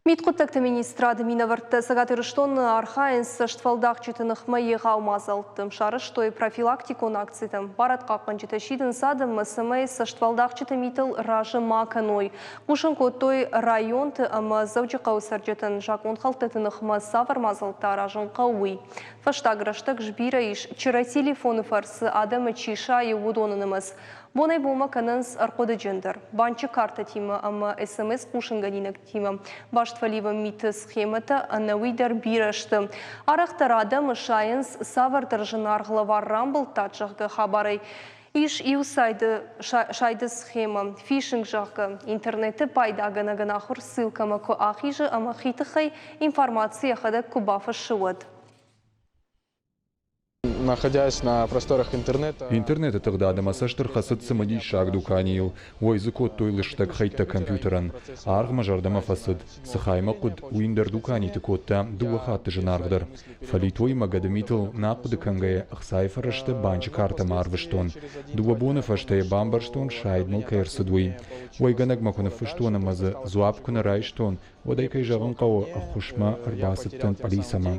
Мидхъуыддӕгты министрады минӕвӕрттӕ Цӕгат Ирыстоны архайынц цӕстфӕлдахджыты ныхмӕ егъау мадзӕлтты. Сарӕзтой профилактикон акцитӕ. Барадхъахъхъӕнджытӕ сидынц адӕммӕ, цӕмӕй цӕстфӕлдахджыты митыл разы ма кӕной. Хъусын кодтой районты ӕмӕ Дзӕуджыхъӕуы цӕрджытӕн закъонхӕлдтыты ныхмӕ цавӕр мадзӕлттӕ аразын хъӕуы, уый. Фӕстаг рӕстӕг сбирӕ ис, чырӕ телефоны фӕрцы адӕмы чи сайы, уыдоны нымӕц. Бонӕй-бонмӕ кӕнынц ӕрхъуыдыджындӕр. Банчы картӕтимӕ ӕмӕ СМС-хъусынгӕнинӕгтимӕ баст фӕливӕн миты схемӕтӕ ӕнӕуый дӕр бирӕ сты. Арӕхдӕр адӕмы сайынц цавӕрдӕр зынаргъ лӕвар рамбылдтат, зӕгъгӕ, хабарӕй. Ис иу сайды схемӕ, фишинг, зӕгъгӕ, интернеты пайдагӕнӕгӕн ахуыр ссылкӕмӕ куы ахизы ӕмӕ хи тыххӕй информаци йӕхӕдӕг куы бафыссы, уӕд. Находясь на просторах интернета. Интернеты тыгъдады мӕ цӕст ӕрхӕцыд цымыдисаг дуканийыл. Уӕй дзы кодтой лыстӕг хӕйттӕ компьютерӕн. Аргъ мӕ зӕрдӕмӕ фӕцыд. Цы хай мӕ хъуыд, уый ӕндӕр дуканиты кодта дыууӕ хатты зынаргъдӕр. Фӕлитой мӕ гӕдымитыл нӕ ахъуыды кӕнгӕйӕ ӕхцайы фӕрӕзтӕ банчы картӕмӕ арвыстон. Дыууӕ боны фӕстӕ йӕ бамбӕрстон, сайд мыл кӕй ӕрцыд, уый. Уӕйгӕнӕгмӕ куы ныффыстон ӕмӕ дзы дзуапп куы нӕ райстон, уӕд ӕй, кӕй зӕгъын хъӕуы, ӕххуысмӕ ӕрбацыдтӕн пъӕлицӕмӕ.